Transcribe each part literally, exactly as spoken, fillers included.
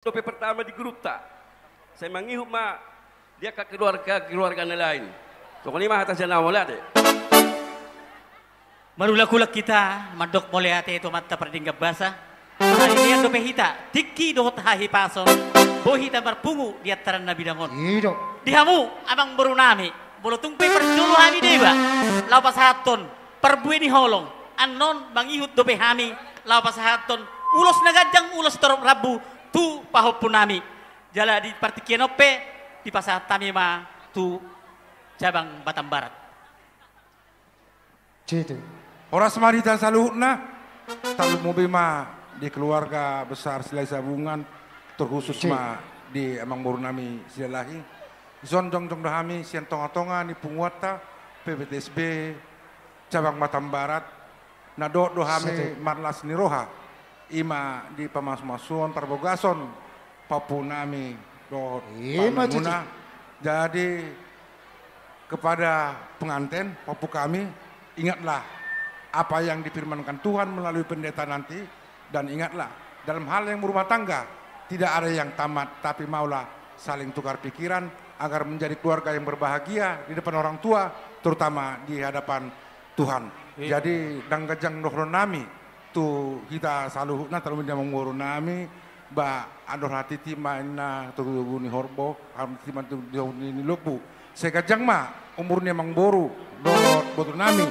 dope pertama di grupta. Sai mangihut ma di angka keluarga-keluarga na lain. Songon i ma hata sian au, mauliate. Marulak-ulak hita mandok mauliate tu Amanta Pardenggan Basa. Marhadian dope hita tingki dohot hahipason, boi hita marpungu di antaran na bidang on. I do. Di hamu amangboru nami, molo tung pe parjolo hami deba laho pasahathon parbue ni holong, annon mangihut dope hami laho pasahathon ulos na ganjang, ulos torop rambu tu pahompu nami. Jala di partingkian on pe dipasahat hami ma tu cabang Batam Barat. Horas ma di hita saluhutna. Tarlumobi ma di keluarga besar Silahi Sabungan, terkhusus ma di amangboru nami Silalahi. Dison jongjong do hami sian tonga-tonga ni punguanta P B T S B cabang Batam Barat, na dohot do hami marlas ni roha, i ma di pamasumasuon parbagason pahompu nami dohot pahompu muna. Jadi, kepada pengantin, pahompu kami, ingatlah apa yang difirmankan Tuhan melalui pendeta nanti, dan ingatlah, dalam hal yang berumah tangga, tidak ada yang tamat, tapi maulah saling tukar pikiran agar menjadi keluarga yang berbahagia di depan orang tua, terutama di hadapan Tuhan. Jadi, ndang ganjang dohonon nami tu hita saluhutna, tarlumobi di amangboru nami, ba andor hatiti ma inna togu-togu ni horbo, hatiti ma togu-togu ni lombu. Sai ganjang ma umur ni amangboru dohot boru nami.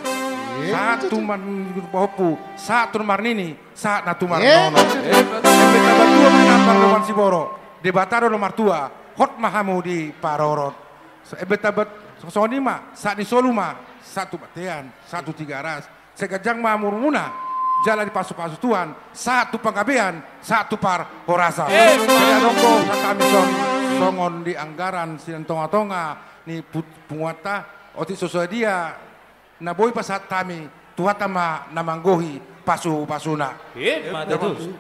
Sahat tu marnini, pahompu, sahat tu marnini, sahat na tu marnono. Embe tabatua ma inna pardoman siboro, Debata do na martua, hot ma hamu diparorot. Embe tabat, songon i ma, sahat ni solu ma, sahat tu bontean, sahat tu Tigaras. Sai ganjang ma umurmuna, jala dipasu-pasu Tuhan, sahat tu panggabean, sahat tu parhorasan. Jadi adong do sahat hami songon di anggaran sian tonga-tonga ni punguanta, otik so sadia na boi pasahat hami, Tuhanta ma na manggohi pasu-pasuna. Emma tutu.